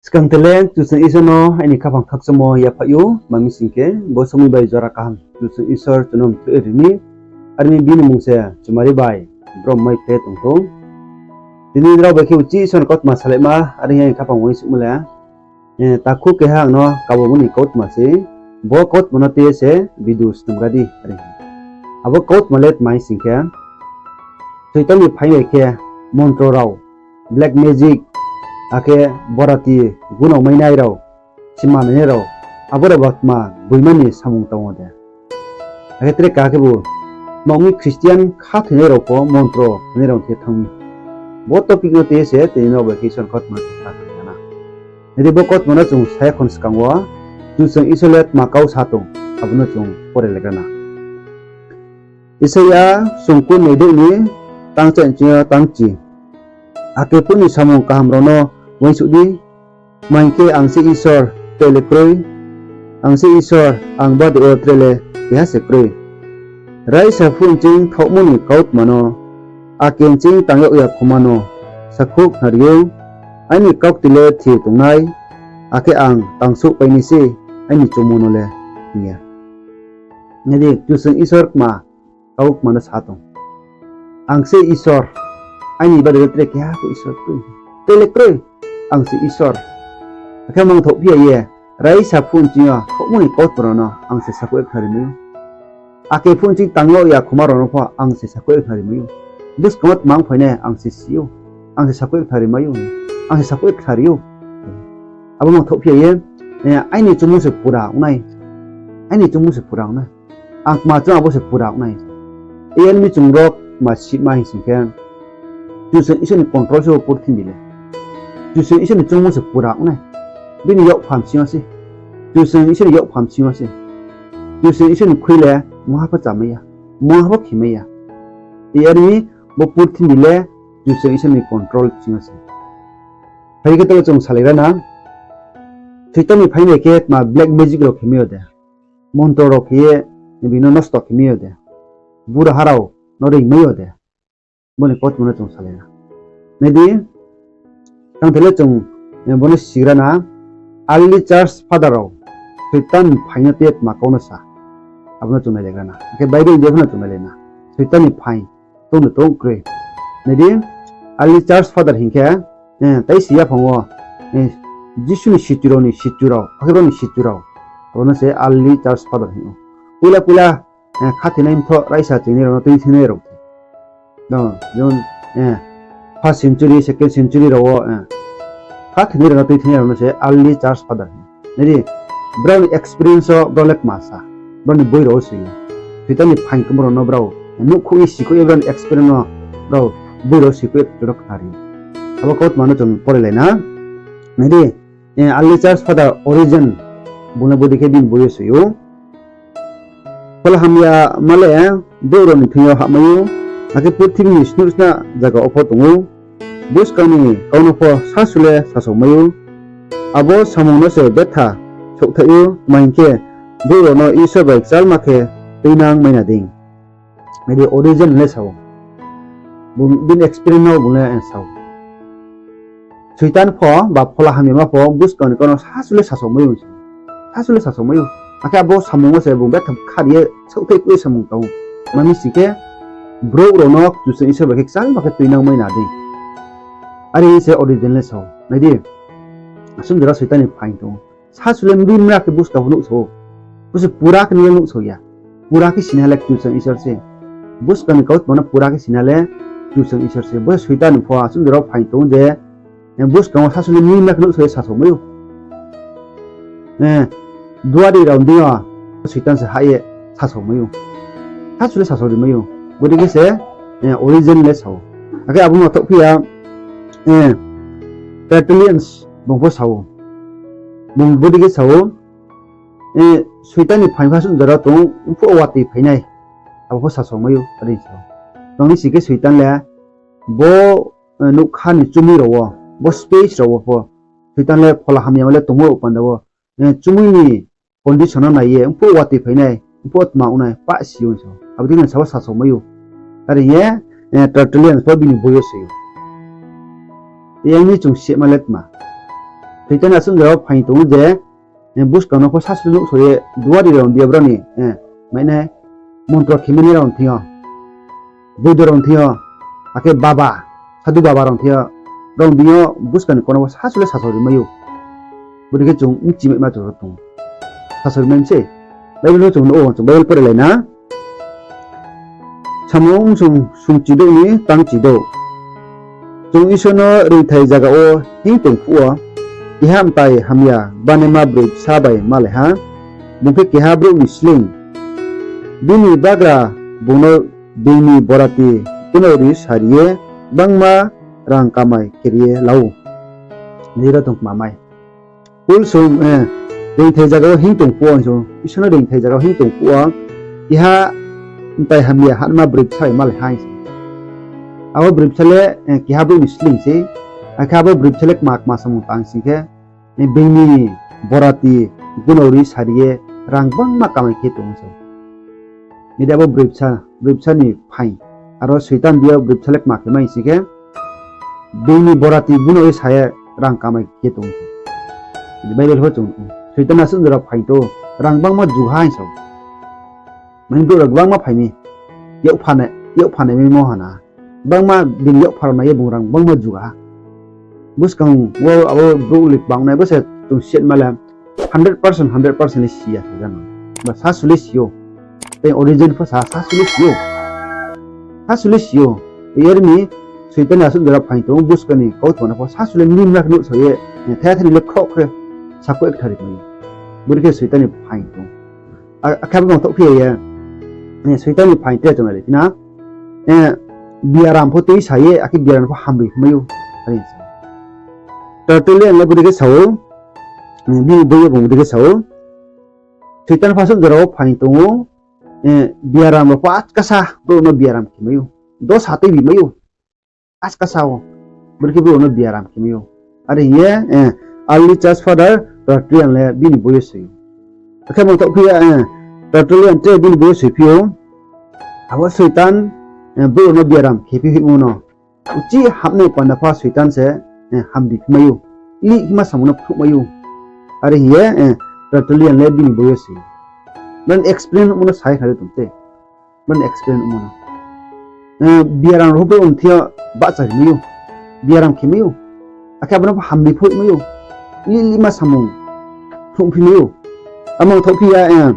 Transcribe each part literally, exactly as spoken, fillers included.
Skang tele Kchusoyang Isor no aini khaphang khakchangmo yaphaih ou, tma mi sing khe, bo somoi bai jora kaham Kchusoyang Isor chung no mthoih ri mi, are mi bini mmung se chumari bai brom mai khe tong thou. Tini nrao bai khe uchih Isor ni kautma salaima, are hing ye aini khaphang uaingsouhmo le, eh, takhu keha ang no kabomo ni kautma se, bo kautma no tui ye se video snamgra di, are hing. Abo kautma le tma mi sing khe, Soitan ni phaing bai khe montro rao, black magic, akhe borati, gunao mainai rao, sima mainai rao, abo rao ba tma boima ni samung tang ou de? Akhe tre ka khebu, tma ong mi Christian khathoinai rao pho montro khainai rao khe thanng mi. Bo topic no tui ye se tini nrao bai khe Isor ni kautma sa khe na. Nai di, bo kautma no chung sa ya khon skang wo, Kchusoyang Isor le tma kau sa tong, abo no chung pore legra na. Isaia songkur nai douh ni tangchaih nching yo tangchi. Akhe phuh ni samung kaham rao no uaingsouh di, tma hing khe, ang se Isor, tre le kroi, ang se Isor, ang bade wo tre le keha se kroi. Raisa phuh nching thaohmo ni kautma no, ake nching tang yag ya khoma no sakhouh khnari ou, aini kaukti le thir tongnai, akhe ang tangsouhpai nai se, aini choungmo no le hing ya. Nai di, Kchusoyang Isor tma kautma no sa tong. Ang se Isor, aini bade le tre keha pho Isor kroi. Tre le kroi, ang se Isor. Akhe mangthoh phi ya ye, raisa phuh nching yo thaohmo ni kautma rao no ang se sakhouh ye khnari mai ou. Ake phuh nching tang yag ya khoma rao no pho ang se sakhouh ye khnari mai ou. Buskang wo tma ongphai nai ang se si ou, ang se sakhouh ye khnari mai ou, ang se sakhouh ye khnari ou. Abo mangthoh phi ya ye, eh, aini choungmo se pura ong nai, aini choungmo se pura ong nai. Ang kma choung abo se pura ong nai. Are mi chung rao kma sima hing sing khe, Kchusoyang Isor ni control se bo purthimbi le. Kchusoyang Isor ni choungmo se pura ong nai. Bini yakpha bsing yo se, Kchusoyang Isor ni yakpha bsing yo se, Kchusoyang Isor ni khui le mungha pho chámai ya, mungha pho khemai ya. Are mi bo purthimbi le Kchusoyang Isor ni control bsing yo se. Phai khe tele chung salaigra na, Soitan ni phaing bai khe tma black magic rao khemai yo de, montro rao khe ye bini no nosto khemai yo de, buraha rao no reingmai yo de, bo ni kautma no chung salai na. Nai di, tang tele chung, eh, bo no sigra na, early church father rao Soitan ni phaing no tui ye tma kau no sa, abo no chung nailegra na. Akhe Bible ni dei pho no chung nailai na. Soitan ni phaing tong de tong kroi. Nai di, early church father hing khe, eh, tai si yaphang wo, eh, Jisu ni sichu rao ni sichu rao, akhe brao ni sichu rao, abo no se early church father hing ou. Poila poila, eh, khathoinai mthoh raisa chingnai rao no tuithenai rao. Jemon, eh, first century, second century rao wo, eh, khathoinai rao no tuithenai rao no se early church father hing ou. Nai di, brao ni experience wo brao le kma sa, brao ni boi rao wo soi ou. Soitan ni phaing tongmo rao no brao nuhkhouh ye sikhouh ye brao ni experience no brao boi rao sikhouh ye chung no khnari ou. Abo kautma no chung porelai na. Nai di, eh, early church father Origen, bung le bodei khe bini boi yo soi ou. Phola hamyama le brouh rao ni thing yo hahmai ou, akhe purthimbi ni snuhsna zaga wo pho tong ou. Buskang ni kau no pho sasu le sasaomai ou. Abo samung no se betha souhthaih ou, tma hing khe, brouh rao no Isor bai kchalma khe tuinang mai na dei. Nai di, Origen le sa ou. Bini experience no bung le sa ou. Soitan pho ba phola hamyama pho buskang ni kau no sasu le sasaomai ou. Sasu le sasaomai ou. Akhe abo samung wo se bung betha khari ye souhthaih khe samung tang ou. Tma mi sing khe, brouh rao no Kchusoyang Isor bai khe kchalma khe tuinang mai na dei. Are se Origen le sa ou. Nai di, asuh jora Soitan ni phaing tong ou. Sasu le mri mra khe buskang pho nuhsao ou. Bo se pura khe no le nuhsao ya. Pura khe sinai le Kchusoyang Isor se. Buskang ni kautma no pura khe sinai le Kchusoyang Isor se. Bo se Soitan ni pho asuh jora phaing tong ou je, eh, buskang wo sasu le mri mra khe nuhsao ye sasaomai ou. Eh, duari rao ni deing yo Soitan se hah ye sasaomai ou. Sasu le sasaorimai ou. Bodei khe se, eh, Origen le sa ou. Akhe abo no thohphi ya, eh, Tertullian bung pho sa ou. Bung bodei khe sa ou, eh, Soitan ni phaing pho asuh jora tong ou, mphuh watoi phai nai. Abo pho sasaomai ou, are sa ou. Tma mi sing khe Soitan le bo, eh, nougkha ni chumui rao wo, bo space rao wo pho, Soitan le phola hamyama le tongmo rao panda wo, eh, chumui ni condition no nai ye, mphuh watoi phai nai, mphuh tma ong nai, pah si ou sa ou. Abo dei khe sa wo sasaomai ou. Are ye, eh, Tertullian pho bini boi yo soi ou. Yang ni chung sima le tma. Soitan asuh jora wo phaing tong ou je, buskang no pho sasle nuhsao ye duari rao ni deing yo brao ni, mainai, montro kheminai rao ni thing yo, boido rao ni thing yo, akhe baba, sadhu baba rao ni thing yo, brao ni deing yo buskang ni kau no pho sasle sasao rimai ou. Bodei khe chung bchimaima chung tong ou. Sasao rimai mi se. Bible wo chung nuh ou, chung Bible pore lai na. Samung bsung sungchidouh ni tangchidouh. Chung Isor no reingthai zaga wo hing tong phuh wo, keha mtai hamya banaima broi bsa bai malai ha, bung khe keha brouh ni sleing. Bini bagra bung no being ni borati kuno ri sari ye gbangma rang kamai khe ri ye la ou. Nai di ro tong kma mai. Paul sung, reingthai zaga wo hing tong phuh wo, Isor no reingthai zaga wo hing tong phuh wo, keha mtai hamya hanaima broi bsa bai malai ha hing se. Abo broi bsa le, keha brouh ni sleing sei, akhe abo broi bsa le kma kma samung tang sing khe, being ni borati kuno ri sari ye rang gbangma kamai khe tong se. Nai di abo broi bsa, broi bsa ni phaing. Aro Soitan deing yo broi bsa le kma khe mai sing khe, being ni borati kuno ri sa ye rang kamai khe tong se. Bible pho chung, Soitan asuh jora phaing tong ou, rang gbangma juga ha hing sa ou. Mani brouh rao gbangma phai mi, yakpha nai, yakpha nai mi mo ha na. Gbangma bini yakpha rao nai ye bung rang gbangma juga ha. Buskang wo abo brouh le kbang nai bo se chung siatma le hundred percent, hundred percent le si ya khe jano. Ba sasle si ou. Tei origin pho sa, sasle si ou. Sasle si ou. Yar mi Soitan asuh jora phaing tong ou, buskang ni kautma no pho sasle mimra khe nuhsao ye, thai thai ni le khroh khe sakhouh kthari mai ou. Bodei khe Soitan ni phaing tong ou. Akhe abo mangthoh phi ya ye, Soitan ni phaing tre chung nai phi na, biaram pho tuisa ye, akhe biaram pho hamri phi mai ou. Tertullian le bodei khe sa ou, bini boi yo bung bodei khe sa ou, Soitan pho asuh jora wo phaing tong ou, biaram rao pho askasa brouh no biaram khe mai ou. Dosa tuibi mai ou. Askasa wo. Bodei khe brouh no biaram khe mai ou. Are hing ye, early church father Tertullian le bini boi yo soi ou. Akhe mangthoh phi ya, Tertullian tre bini boi yo soi phi ou. Abo Soitan, brouh rao no biaram khe phi hoihmo no, uchih hamnai panda pho Soitan se hamri phi mai ou. Lih khema samung no phnuh mai ou. Are hing ye, Tertullian le bini boi yo soi ou. Brao ni explain nuhmo no sa ye khnari tong te. Brao ni explain nuhmo no, biaram rao pho brouh ni thing yo bahchari mai ou. Biaram khe mai ou. Akhe abo no pho hamri phoih mai ou. Lih lihma samung phnuh phi mai ou. Abo mangthoh phi ya,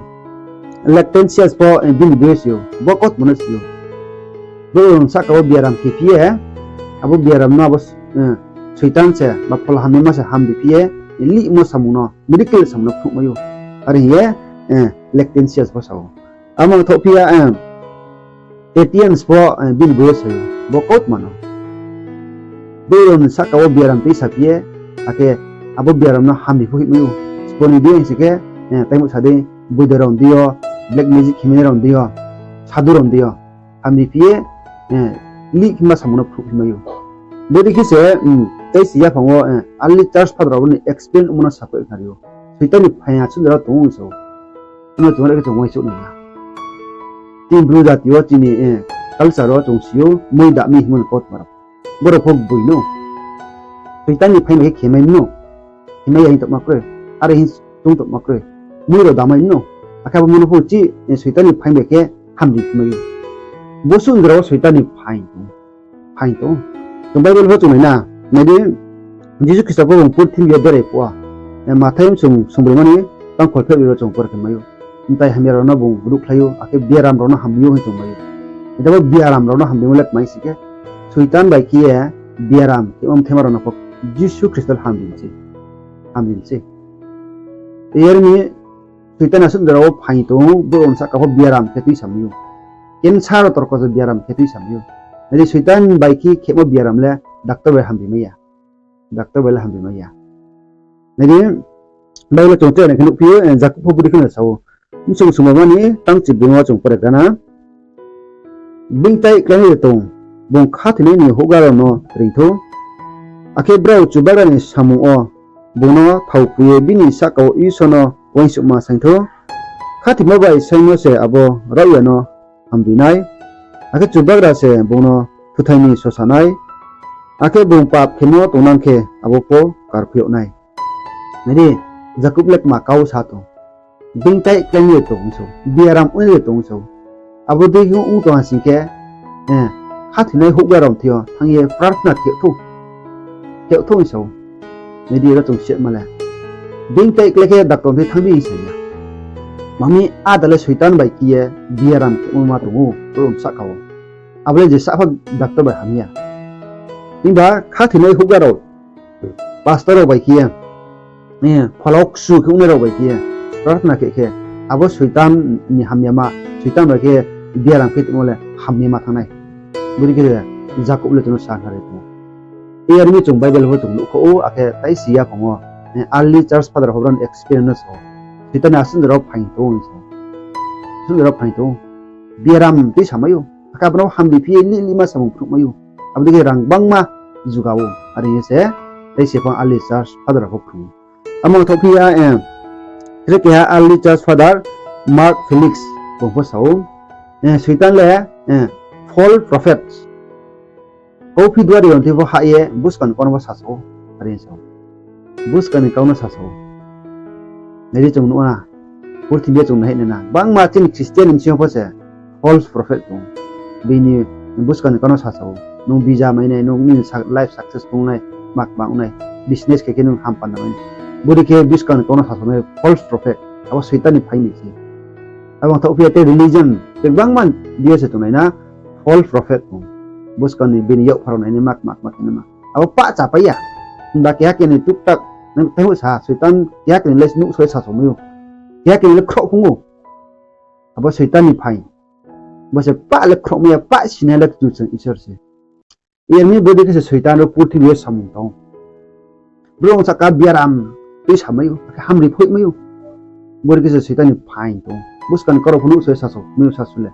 Lactantius pho bini boi yo soi ou. Bo kautma no soi ou. Brouh rao ni sahka wo biaram khe phi ye, abo biaram no abo, Soitan se ba phola hamyama se hamri phi ye, lihmo samung no, miracle samung no phnuh mai ou. Are hing ye, Lactantius pho sa ou. Abo mangthoh phi ya, Tatianus pho bini boi yo soi ou. Bo kautma no, brouh rao ni sahka wo biaram tuisa phi ye, akhe abo biaram no hamri phoih mai ou. Sbo ni deing hing se khe, taimuh sa dei, boido rao ni deing yo, black magic kheminai rao ni deing yo, sadhu rao ni deing yo hamri phi ye, lih khema samung no phnuh phi mai ou. Bodei khe se, tei si yaphang wo, early church father rao ni explain ongmo no sakhouh khnari ou. Soitan ni phaing asuh jora tong ou hing sa ou. Amo chung are khe chung uaingsouh nai na. Chini Bru jati wo chini, culture wo chung si ou, moi dami hingmo ni kautma rao. Boro pho gboi no. Soitan ni phaing bai khe khemai no. Khemai ya hing tongma kroi. Are hing tong tongma kroi. Moi rao damai no. Akhe abo mo no pho chi, Soitan ni phaing bai khe hamri khe mai ou. Bo suh jora wo Soitan ni phaing tong ou. Chung Bible pho chung nai na. Nai di, Jisu Khristo pho bung purthimbi yo berai phuh wo, Mathai bsung sungbroi mani tangkhol pheh ri ro chung pore khe mai ou. Mtai hamya rao no bung ruhkhlai ou, akhe biaram rao no hamri ou hing chung mai ou. Abo biaram rao no hamrimo le tma hing si khe, Soitan bai khe ye biaram khemo mthaima rao no pho Jisu Khristo le hamri mi sei. Yar mi Soitan asuh jora wo phaing tong ou, brouh rao ni sahka pho biaram khe tuisa mai ou. Cancer rao torko se biaram khe tuisa mai ou. Nai di, Soitan bai khe khemo biaram le doctor bai hamri mai ya. Doctor bai le hamri mai ya. Nai di, Bible chung tre nai khe nuhphi ou, Jakob pho bodei khe no sa ou. Bsung sungbroi mani tangchibroi wo chung pore khe na. Being tai kláinai de tong, bung khathoinai ni houhgra rao no reing thou. Akhe brao Chubagra ni samung wo bung no thaophu ye bini sahka wo Isor no uaingsouhma saing thou. Khathoimo bai saingmo se abo raohya no hamri nai. Akhe Chubagra se bung no thuthai ni sosa nai. Akhe bung pap khemo tongnang khe abo pho karphi yag nai. Nai di, Jakob le kma kau sa tong. Being tai klái ye tong sou, biaram ong ye tong sou. Abo dei khe ong tong ha sing khe, khathoinai houhgra rao thing yo thanng ye prarthana khe thou, khe thou hing sa ou. Nai di, ro chung siatma le, being tai klái khe doctor thing thanng di hing sa ya. Mami, ada le Soitan bai khe ye biaram khemo ma tong ou, ro sahka wo. Abo le je sahpha doctor bai ham ya. Himba khathoinai houhgra rao, pastor rao bai khe ye, phola wo kchu khe ongnai rao bai khe ye prarthana khe khe, abo Soitan ni hamyama, Soitan bai khe biaram khe tongmo le hamyama thanng nai. Bodei khe Jakob le chung no sakhnari tong ou. Yar mi chung Bible pho chung nuhkho ou, akhe taisi yaphang wo, early church father pho brao ni experience no sa ou. Soitan ni asuh jora wo phaing tong ou, asuh jora wo phaing tong ou. Biaram tuisamai ou, akhe abo no hamri phi ye lih lihma samung phnuhmai ou. Abo dei khe rang gbangma juga ou, are hing ye se taisi yaphang early church father pho phrung ou. Amo thaoh phi ya, tre keha early church father Mark Felix bung pho sa ou, Soitan le false prophet, kauphi duari yo thing pho hah ye buskang ni kau no pho sasa ou, are sa ou. Buskang ni kau no sasa ou. Nai di, chung nuh na, purthimbi yo chung nai nai na, gbangma chini Christian ni bsing yo pho se false prophet tong ou. Bini buskang ni kau no sasa ou, nung visa mai nai, nung nini life successful nai, mak mak nai, business khe khe nung hampanda mai nai. Bodei khe buskang ni kau no sasa nai false prophet, abo Soitan ni phaing ni se. Abo thaoh phi ya tei religion, tei gbangma deing yo se tongnai na, false prophet tong ou. Buskang ni bini yakpha rao nai nai mak mak mak khe nai ma. Abo pah chapai ya. Himba keha keni tuktak, nang tei sa, Soitan keha keni le nuhsao ye sasao mai ou. Keha keni le khroh phung ou. Abo Soitan ni phaing. Bo se pah le khrohmai ya, pah sinai le Kchusoyang Isor se. Yar mi bodei khe se Soitan ro purthimbi yo samung tang ou. Brouh ong sahka biaram tuisamai ou, akhe hamri phoihmai ou. Bodei khe se Soitan ni phaing tong ou. Buskang ni kau rao pho nuhsao ye sasao mai ou, sasu le.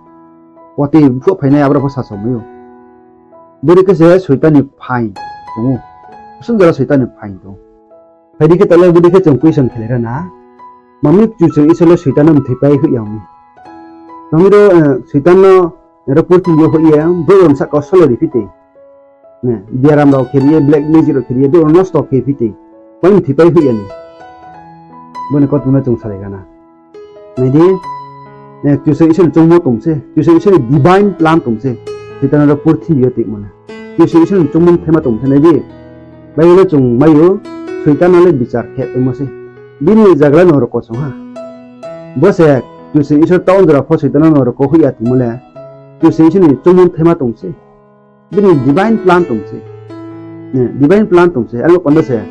Watoi phuh phainai abo rao pho sasao mai ou. Bodei khe se Soitan ni phaing tong ou. Asuh jora Soitan ni phaing tong ou. Phai di khe taoh le bodei khe chung question khelai ra na. Mami Kchusoyang Isor le Soitan no mthoi pai hoih ya mi? Mami ro, Soitan no ro purthimbi yo hoih ye brouh rao ni sahka wo sole ri phi tei, biaram rao khe ri ye, black magic rao khe ri ye, brouh rao nosto khe phi tei, pai mthoi pai hoih ya ni? Bo ni kautma no chung salai ra na. Nai di, Kchusoyang Isor ni choungmo tong se, Kchusoyang Isor ni divine plan tong se, Soitan no ro purthimbi yo toimo le. Kchusoyang Isor ni choungmo mthaima tong se, nai di. Bible wo chung mai ou, Soitan no le bichar khe paimo se. Bini zagra no rko song ha. Bo se Kchusoyang Isor taoh jora pho Soitan no rko hoih ya tongmo le, Kchusoyang Isor ni choungmo mthaima tong se. Bini divine plan tong se. Divine plan tong se. Aro panda se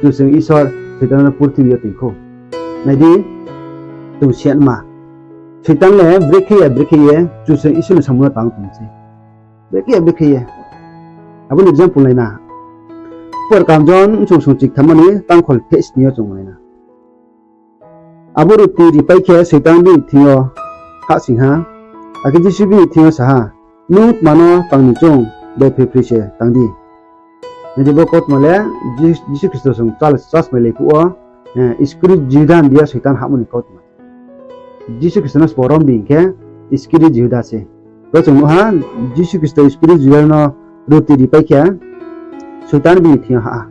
Kchusoyang Isor Soitan no purthimbi yo toing khou. Nai di, chung siatma. Soitan le brekhe ya brekhe ye Kchusoyang Isor ni samung no tang tong se. Brekhe ya brekhe ye. Abo ni example nai na. Por kam John bsung sung chikthamma ni tangkhol pheh sni yo chung nai na. Abo ruti ripai khe Soitan bini thing yo hahsoing ha. Akhe Jisu bini thing yo sa ha, Nung tma no tang ni choung, daiphoi phoi se tang di. Nai di, bo kautma le Ji-, Jisu Khristo sung chal-, chasmailai phuh wo, Iskariot Jihuda ni deing yo Soitan hahmo ni kautma. Jisu Khristo no sbo rom di hing khe Iskariot Jihuda se. Ro chung nuh ha, Jisu Khristo Iskariot Jihuda no ruti ripai khe Soitan bini thing yo hah ha.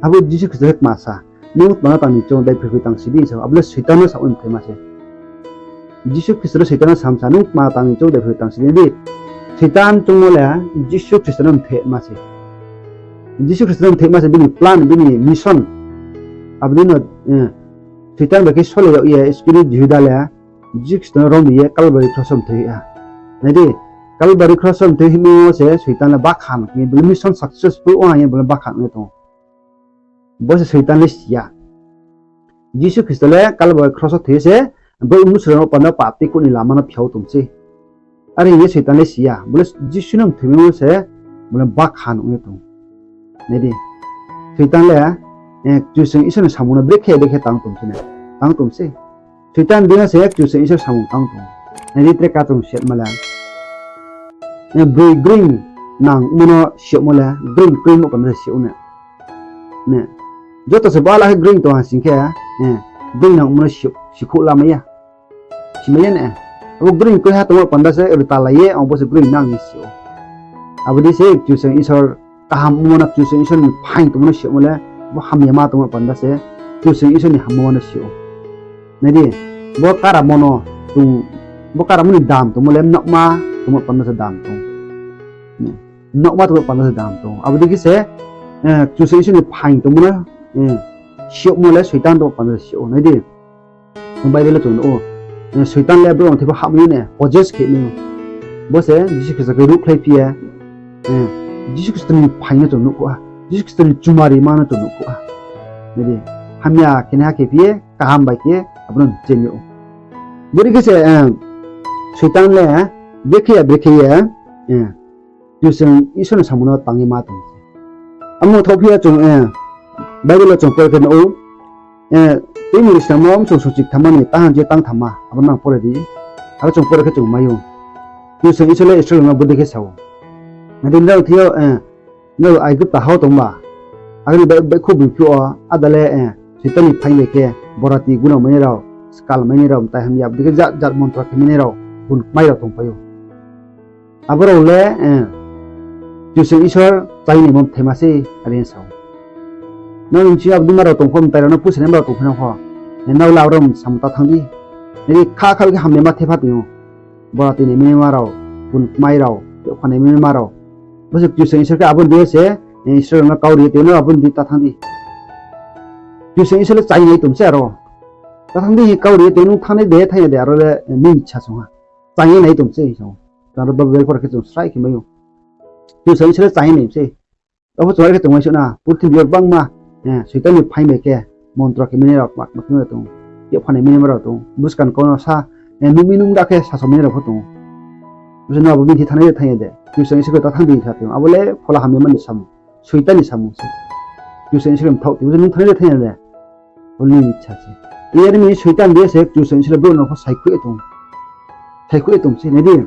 Abo Jisu Khristo khe tma sa, Nung tma no tang ni choung, daiphoi phoi tang si di, hing sa ou. Abo le Soitan no samo mthaima se. Jisu Khristo le Soitan no samsa, Nung tma tang ni choung, daiphoi phoi tang si di. Soitan choungmo le Jisu Khristo no mthaima se. Jisu Khristo no mthaima se, bini plan, bini mission. Abo dei no, Soitan bai khe sole yag ye Iskariot Jihuda le Jisu Khristo no rom ri ye Kalbari kros wo mthoi ha. Nai di, Kalbari kros wo mthoi himo se Soitan le bakha nung ye, bini mission successful ong ye, bo le bakha nung ye tong ou. Bo se Soitan le si ya. Jisu Khristo le Kalbari kros wo thoi ye se, brouh mnusu rao no panda pap tuikhouh ni lama no phiao tong se. Are hing ye Soitan le si ya, bo le Jisu no mthoimo se, bo le bakha nung ye tong. Nai di, Soitan le, Kchusoyang Isor ni samung no brekhe brekhe tang tong se. Soitan deing yo se Kchusoyang Isor samung tang tong. Nai di, tre kautma siatma le, broi groing nangmo no si yagmo le, groing kroimo panda se si yag na. Joto se bala khe groing tong ha sing khe, groing nangmo no si-, sikhouh lamai ya. Simai ya ne. Abo groing kroiha tongmo panda se, abo talai ye, abo se groing nang hing si ou. Abo dei se Kchusoyang Isor kaham ongmo no, Kchusoyang Isor ni phaing tongmo no si yagmo le, bo hamyama tongmo panda se, Kchusoyang Isor ni hammo ma no si ou. Nai di, bo karamo no, chung, bo karamo ni dam tongmo le mnaohma tongmo panda se dam tong. Mnaohma tongmo panda se dam tong. Abo dei khe se, eh, Kchusoyang Isor ni phaing tongmo no, eh, si yagmo le Soitan tongmo panda se si ou. Nai di, Bible wo chung nuh ou, eh, Soitan le brouh rao thing pho hahmai ou ne, possess khe mai ou. Bo se Jisu Khristo khe ruhkhlai phi ye, eh, Jisu Khristo ni phaing no chung nuhkhouh ha, Jisu Khristo ni chumarima no chung nuhkhouh ha. Nai di, hamya khenaiha khe phi ye, kaham bai khe abo no chemi ou. Bodei khe se, eh, Soitan le, brekhe ya brekhe ye, eh, Kchusoyang Isor ni samung no tang ye ma tong se. Amo thaoh phi ya chung, eh, Bible wo chung pore khe nuh ou, eh, Tuimungni Snammo bsong suchik thamma ni tang hanji tang thamma, abo nang pore di. Aro chung pore khe chung mai ou. Kchusoyang Isor le Israel no bodei khe sa ou. Nai di, nrao thing yo, eh, nrao Aigupta ha wo tongba, abo ni bai, baihkhouh biphi wo, áda le, eh, Soitan ni phaing bai khe, borati gunao mainai rao, skal mainai rao, mtai hamya, bodei khe jat jat montro khe mainai rao, bun kmai rao tongpai ou. Abo rao le, eh, Kchusoyang Isor chainaimo bthaima sei, are sa ou. Nrao ni bsing yo abo dei ma rao tong pho, mtai rao no pusainai ma rao tong pho, eh, nrao le abo rao samung ta thanng di. Nai di, kha kha khe hamya ma thepha tong ou. Borati ni mainai ma rao, bun kmai rao, yakpha ni mainai ma rao. Bo se Kchusoyang Isor khe abo ni dei se, eh, Israel rao no kau ri ye tong ou, abo ni dei ta thanng di. Kchusoyang Isor le chainai tong se aro. Ta thanng di, kau ri ye tong ou, nung thanngnai de, thanng ya de, aro le, eh, nini ichha song ha. Chai ye nai tong se, hing sa ou. Tang ro Bible pore khe chung srai khe mai ou. Kchusoyang Isor le chai ye nai se. Abo chung are khe chung mai suh na, purthimbi yo gbangma, eh, Soitan ni phaing bai khe, montro khe mainai rao, kma, kma khe mainai rao tong ou. Yakpha ni mainai ma rao tong ou. Buskang kau no sa, eh, nung mi nung da khe sasaoh mainai rao pho tong ou. Bo se no abo bini thing thanngnai de thanng ya de. Kchusoyang Isor khe ta thanng di sa tong ou. Abo le phola hamya ma ni samung. Soitan ni samung se. Kchusoyang Isor le mthaoh tong ou. Bo se nung thanngnai de thanng ya de. Bo nini ichha se. Yar mi Soitan dei se Kchusoyang Isor le brouh no pho saikhouh ye tong. Saikhouh ye tong se, nai di.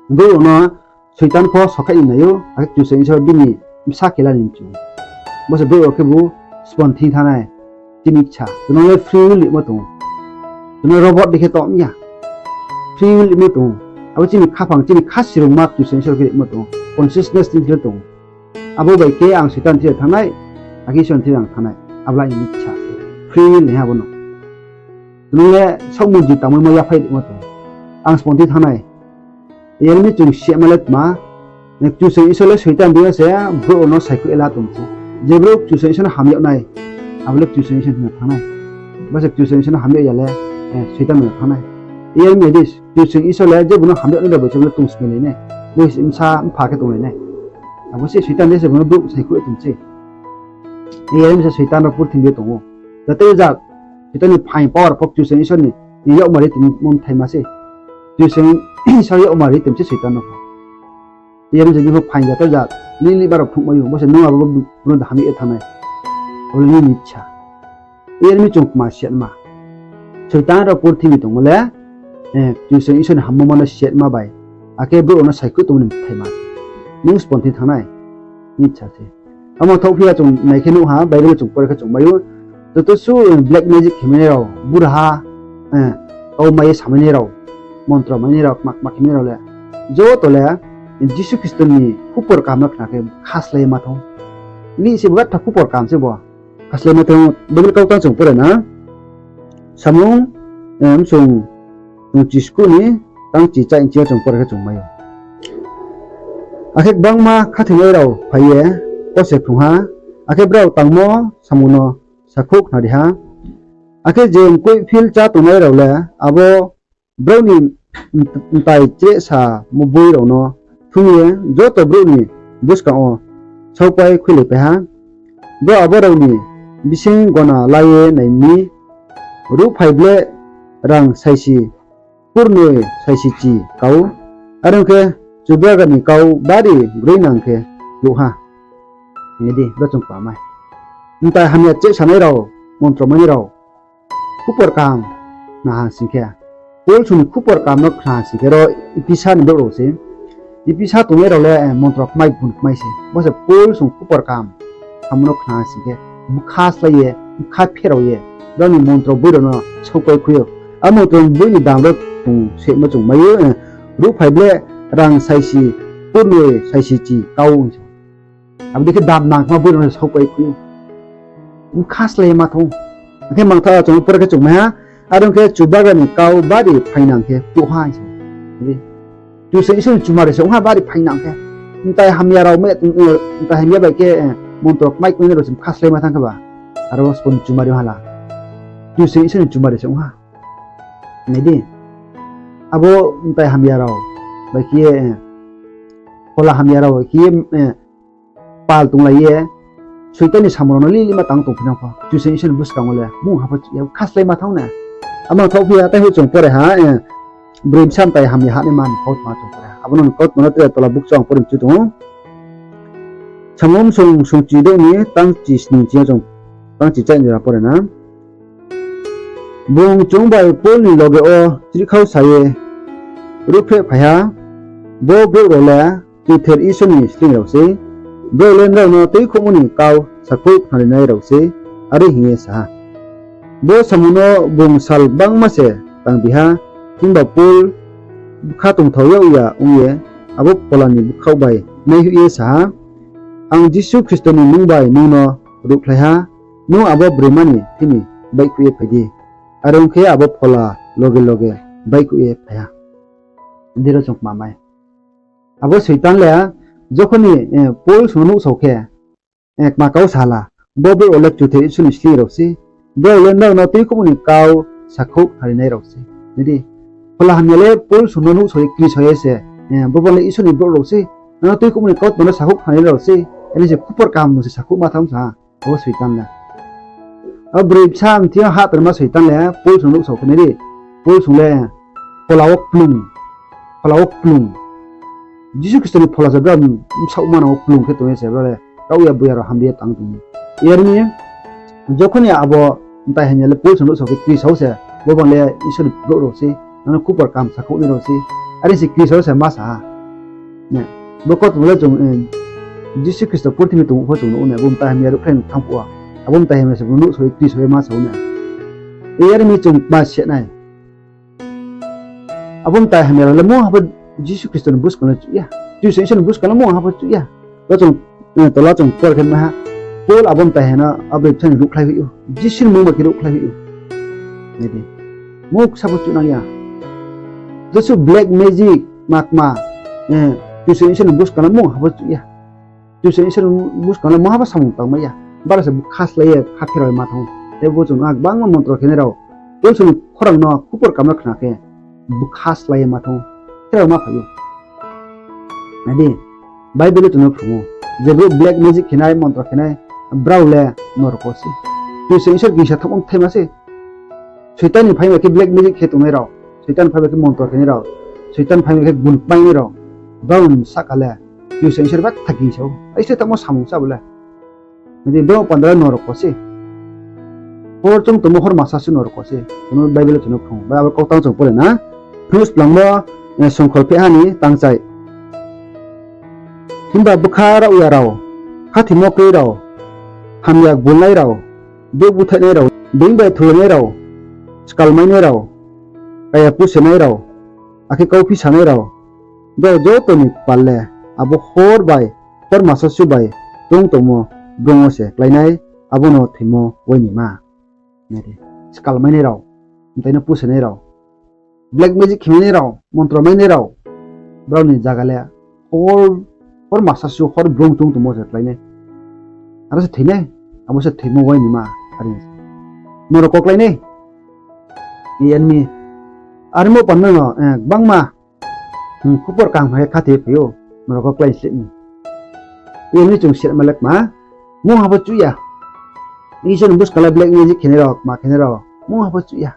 Brouh rao no Soitan pho sokhaih ni nai ou, akhe Kchusoyang Isor bini bsa khe la ni mchu. Bo se brouh rao khebu spontaneous thanngnai, chini ichha. Chung no le free will rimo tong ou. Chung no robot dei khe tong ya. Free will rimo tong ou. Abo chini khaphang, chini khasi rungma Kchusoyang Isor khe rimo tong ou. Consciousness ni khe tong ou. Abo bai khe ang Soitan thing yo thanngnai, akhe Isor ni thing yo ang thanngnai. Abo le aini ichha. Free will ni ha bo no. Nung le saohmung ji tangmaimo yaphai rimo tong. Ang spontaneous thanngnai. Yar mi chung sima le tma, Kchusoyang Isor le Soitan dei se brouh rao no saikhouh ye la tong se. Je brouh Kchusoyang Isor no ham yag nai, abo le Kchusoyang Isor ni thing yo thanngnai. Bo se Kchusoyang Isor no ham yag ya le, eh, Soitan no thanngnai. Yar mi di, Kchusoyang Isor le je bung no ham yag nai rao bai se bung no tong smelai nai. Bo se bsa mpha khe tonglai nai. Abo se Soitan dei se bung no brouh saikhouh ye tong se. Yar mi se Soitan rao purthimbi yo tong ou. Jate jat, Soitan ni phaing power pho Kchusoyang Isor ni yakmar ri tongmo bthaima se. Kchusoyang Isor yakmar ri tong se Soitan no pho. Yar mi se nini pho phaing jate jat, nini bar rao phnuhmai ou, bo se nung abo bung no ham ye thanngnai. Abo le nini ichha. Yar mi chung kma siatma. Soitan rao purthimbi tongmo le, eh, Kchusoyang Isor ni hammo ma no siatma bai. Akhe brouh rao no saikhouh tongmo ni bthaima. Nung spontaneous thanngnai. Ichha se. Amo thaoh phi ya chung nai khe nuh ha, Bible chung pore khe chung mai ou. Joto su, eh, black magic khe mainai rao, buraha, eh, kau mai ye samainai rao, montro mainai rao, kma kma khe mainai rao le, joto le, Jisu Khristo ni khupor kaham no khna khe khaslai ye ma thanng ou. Ni se bo gatha khupor kaham se bo. Khaslai ma thanng ou, Bible kau tang chung pore na. Samung, eh, bsong, bsong chiskuh ni tang chi chai nchi yo chung pore khe chung mai ou. Akhe gbangma khathoinai rao phai ye kose phrung ha, akhe brao tangmo samung no sakhouh khnari ha. Akhe je mkoih phil chá tongnai rao le abo brao ni mtai chrehsamo boi rao no thung ye joto brouh ni buskang wo saohpai khuilaipai ha. Brao abo rao ni bising gona la ye nai mi, ruhphai bleh rang saisi kurnoi saisi chi kau, are ong khe Chubagra ni kau bari groinang khe luh ha. Nai di, bo chung kma mai. Mtai hamya chehsanai rao, montromainai rao, khupor kaham khna ha sing khe, Paul song ni khupor kaham no khna ha sing khe, ro Ephesa ni brouh rao se. Ephesa tongnai rao le, eh, montro kmai, bun kmai se. Bo se Paul song khupor kaham samo no khna ha sing khe, bkha slái ye, bkha pherao ye, brao ni montro boi rao no saohpai khui ou. A montro boi ni dam rao chung sehmo chung mai ou, eh, ruhphai bleh rang saisi, kurnoi saisi chi kau ong se. Abo dei khe dam nangkma boi rao no saohpai khui ou. Bkha slái ye ma thanng ou. Akhe mangtha chung pore khe chung mai ha, are ong khe Chubagra ni kau bari phainang khe phuh ha hing se. Kchusoyang Isor ni chumari se ong ha bari phainang khe. Mtai hamya rao mai, mtai hamya bai khe, montro kmai kmai nai rao se bkha slái ma thanng khe ba, aro sbo ni chumari hala. Kchusoyang Isor ni chumari se ong ha. Nai di. Abo mtai hamya rao bai khe ye, phola hamya rao bai khe ye, pal tonglai ye, Soitan ni samung rao no lilima tang tongphi nang pho, Kchusoyang Isor ni buskang wo le mungha pho chuh ya, bkha slái ma thanng na. Abo no thaohphi ya, tei pho chung pore ha, broi bsa mtai hamya hahnaima ni kautma chung pore ha. Abo no ni kautma no tre tola bukchouh ang pore mchu tong ou. Samung song songchi douh ni tangchi sning ching yo chung, tangchi chaih ni jora pore na. Bung chung bai Paul ni loge wo chrihkhau sa ye ruhphreh phai ha, bo brouh rao le Kchuther Isor ni sleing rao sei, brao le nrao no tuikhouhmo ni kau sakhouh khnari nai rao sei, are hing ye sa ha. Bo samung no bung sal gbangma se tangbi ha, himba Paul bkha tongthao yag ya ong ye, abo phola ni bkhaoh bai naihoih ye sa ha, Ang Jisu Khristo ni mmung bai nung no ruhkhlai ha, nung abo broima ni thing ni baihkhouh ye phai di. Are ong khe abo phola loge loge baihkhouh ye phai ha. Dei ro chung kma mai. Abo Soitan le, jokhon ni, Paul sung no nuhsao khe, kma kau sa hala, bo brouh rao le Kchuther Isor ni sleing rao sei, brao le nrao no tuikhouhmo ni kau sakhouh khnari nai rao sei. Nai di, phola hamya le Paul sung no nuhsao ye kri sao ye se, bo bang le Isor ni brouh rao sei, nrao no tuikhouhmo ni kautma no sakhouh khnari nai rao sei, are se khupor kaham no se sakhouh ma thanng sa ha, abo Soitan le. Abo broi bsa mthing yo hahtorma Soitan le Paul sung no nuhsao khe nai di, Paul sung le phola wo kplung, phola wo kplung. Jisu Khristo ni phola se brao bsaoh manang wo kplung khe tong ye se brao le kaoh ya buya rao hamri ye tang tong ou. Yar mi, jokhon ni abo mtai hamya le Paul sung no nuhsao khe kri sao se, bo bang le Isor ni brouh rao sei, nrao no khupor kaham sakhouh nai rao sei, are se kri sao se ma sa ha. Bo kautma le chung, Jisu Khristo purthimbi tong pho chung nuh ou na, bo mtai hamya ruhkhlai ni thanng phuh wo, abo mtai hamya se bung nuhsao ye kri sao ye ma sa ou na. Yar mi chung kma se nai. Abo mtai hamya rao le mungha pho Jisu Khristo ni buskang le chuh ya. Kchusoyang Isor ni buskang le mungha pho chuh ya. Bo chung, tola chung pore khe mai ha. Paul abo mtai hamya no abo broi bsa ni ruhkhlai hoih ou. Jisu ni mmung bai khe ruhkhlai hoih ou. Nai di. Mungsa pho chuhnang ya. Jesuh black magic ma kma, Kchusoyang Isor ni buskang le mungha pho chuh ya. Kchusoyang Isor ni buskang le mungha pho samung tangmai ya. Bara se bkha slái ye bkha pherao ye ma thanng ou. Tei bo chung no gbangma montro khenai rao, Paul sung ni khorang no khupor kaham no khna khe, bkha slái ye ma thanng ou, pherao ma phai ou. Nai di, Bible le chung no phrung ou, je brouh black magic khenai, montro khenai, brao le norok wo sei. Kchusoyang Isor gingsa thanngmo bthai ma sei. Soitan ni phaima khe black magic khe tongnai rao, Soitan phaima khe montro khenai rao, Soitan phaima khe gun kmainai rao, brao ni sahka le Kchusoyang Isor ba thaging sa ou. Aise tamo samung sa bo le. Nai di, brao panda le norok wo sei. Hor chung tongmo hor masa su norok wo sei. Tini Bible chung no phrung ou. Bai abo kautang chung pore na. Phnuh Splang wo, Songkhol phehha ni tangchai. Himba bkha raohya rao, khathoimo kroi rao, hamya gbulnai rao, brouh búthaihnai rao, being bai thulainai rao, skalmainai rao, kaya pusenai rao, akhe kauphi sanai rao, brao joto ni kpal le abo hor bai hor masa su bai tong tongmo brong wo se kláinai, abo no thoimo uainima. Skalmainai rao, mtai no pusenai rao, black magic khenainai rao, montro mainai rao, brao ni zaga le hor, hor masa su hor brong tong tongmo se kláinai. Aro se thoinai, abo se thoimo uainima, are se. Norok wo kláinai. Yar mi, aremo panda no, gbangma, khupor kaham khe khathoi phai ou, norok wo klái sleh mi. Yar mi chung sirma le kma, mungha pho chuh ya. Isor ni buskang le black magic khenai rao, kma khenai rao, mungha pho chuh ya.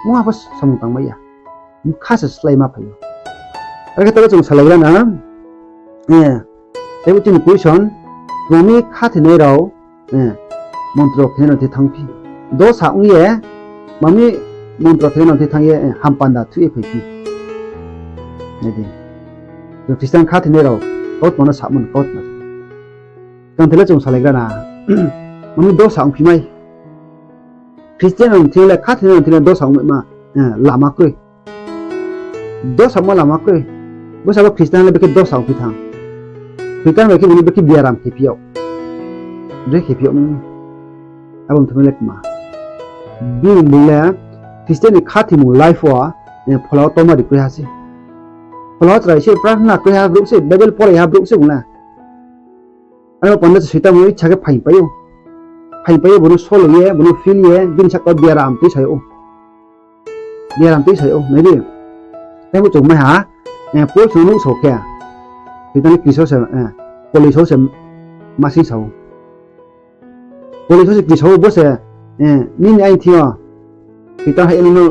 Mungha pho samung tangmai ya. Bkha se slái ma phai ou. Are khe taoh chung salaigra na, teibo chini question, tma mi khathoinai rao, montro khenai rao thing thanngphi. Dosa ong ye, tma mi montro khenai rao thing thanng ye, hampanda thuh ye phaiphi. Nai di. Chung Christian khathoinai rao, kautma no samo ni kautma. Tang thele chung salaigra na, tma mi dosa ongphi mai. Christian rao thing le, khathoinai rao thing le dosa ongmaima, lama kroi. Dosa mo lama kroi. Bo sabo Christian le bekhe dosa ongphi thanng. Soitan bai khe bini bekhe biaram khephi yag. Bre khephi yag nung. Abo mthamo le kma. Bini bung le Christian ni khathoimung life wo, phola wo tongma ri kroi ha se. Phola wo chrai se, prarthana kroi ha brouh se, Bible porai ha brouh se bung le. Aro panda se Soitan bung no icha khe phaingpai ou. Phaingpai ye bung no solo ye, bung no feel ye, bini sahka wo biaram tuisa ou. Biaram tuisa ou, nai di. Tei bo chung mai ha, Paul sung no nuhsao khe, Soitan le kri sao se, Paul sung se masing sa ou. Paul sung se kri sao ou, bo se, nini aini thing yo Soitan hai nung no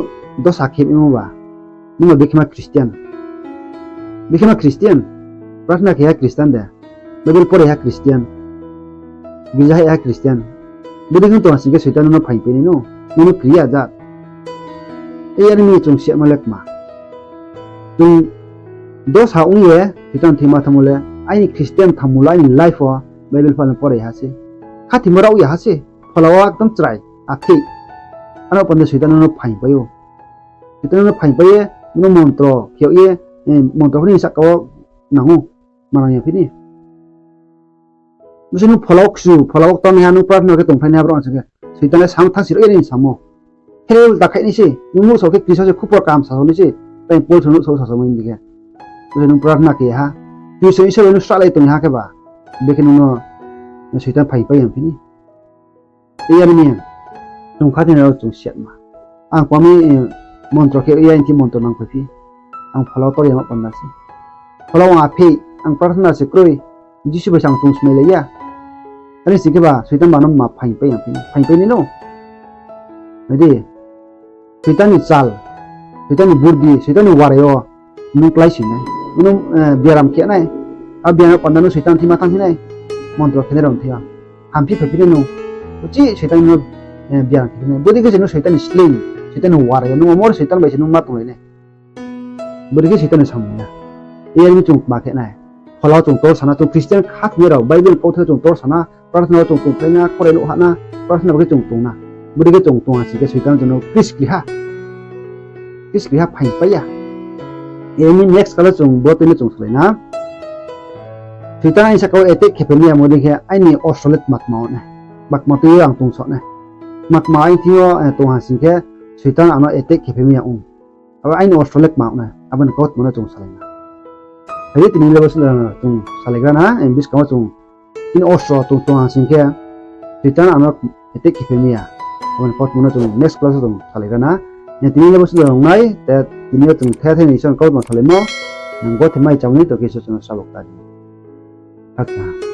dosa khe imo ba, nung ba bekhe ma Christian. Bekhe ma Christian, prarthana khe ha Christian de, Bible porai ha Christian, girja hai ha Christian. Bodei khe tong ha sing khe Soitan nung no phaingpai nai no, nung no kri ya jat. Yar mi chung siatma le kma. Chung dosa ong ye Soitan thing ma thanngmo le, aini Christian thanngmo le aini life wo Bible pha no porai ha se. Khathoimo rao ya ha se, phola wo ekdom chrai, aphei. Ano panda Soitan nung no phaingpai ou. Soitan nung no phaingpai ye, nung no montro khe ye, montro pho nini sahka wo nang ou, manang ya phi ni. Bo se nung phola wo kchu, phola wo ktor nai ha, nung prarthana khe tongphai nai ha, brouh ang sing khe Soitan le sam thang si rao ye nini samo. Khe ulta khai nai se, nung nuhsao khe kri sao se, khupor kaham sasao nai se, tei Paul sung no nuhsao sasao mai di khe. Bo se nung prarthana khe ha, Kchusoyang Isor bai nung srahlai tong ha khe ba, bekhe nung no Soitan phaingpai ya phi ni. Tei yar mi, chung khathoinai rao chung siatma. Ang kma mi, montro khe ya, aini thing montro nangphai phi. Ang phola wo tor yama panda se. Phola wo ang aphei, ang prarthana se kroi. Jisu bai se ang tong smailai ya. Are sing khe ba Soitan ba no ma phaingpai ya phi ni, phaingpai nai no. Nai di, Soitan ni chal, Soitan ni burdi, Soitan ni warai yo nung klái si nai. Nung biaram khe nai. A biaram panda nung Soitan thing ma thanngphi nai. Montro khenai rao thing yo hamphi phaiphi nai nung. Uchih Soitan no biaram khe phi nai. Bodei khe se nung Soitan ni sleing, Soitan ni warai yo nung, omor Soitan bai se nung ma tonglai nai. Bodei khe Soitan ni samung ya. Yar mi chung kma khe nai. Phola wo chung tor sana, chung Christian khathoinai rao, Bible kauthai wo chung tor sana, prarthana wo chung tongphlai na, khorai nuh ha na, prarthana bo khe chung tong na. Bodei khe chung tong ha sing khe Soitan chung no kri skri ha. Kri skri ha, phaingpai ya. Yar mi next kalo chung bo tui no chung salai na. Soitan aini sahka wo attack khe phai mi ya, bodei khe aini ostro le tma tma ong nai. Tma tma tui yo ang tong sao nai. Tma tma aini thing yo tong ha sing khe Soitan ang no attack khe phai mi ya ong. Abo aini ostro le kma ong nai, abo ni kautma no chung salai na. Phai di tini le bo se chung salaigra na, buskang wo chung tini ostro tong tong ha sing khe Soitan ang no attack khe phai mi ya. Abo ni kautma no chung next class wo chung salaigra na. Tini le bo se ong nai, tini yo chung the the ni Isor ni kautma salaimo, nang gothe mai chá ni to khe Isor chung no sabo kta di. Khakchang ha.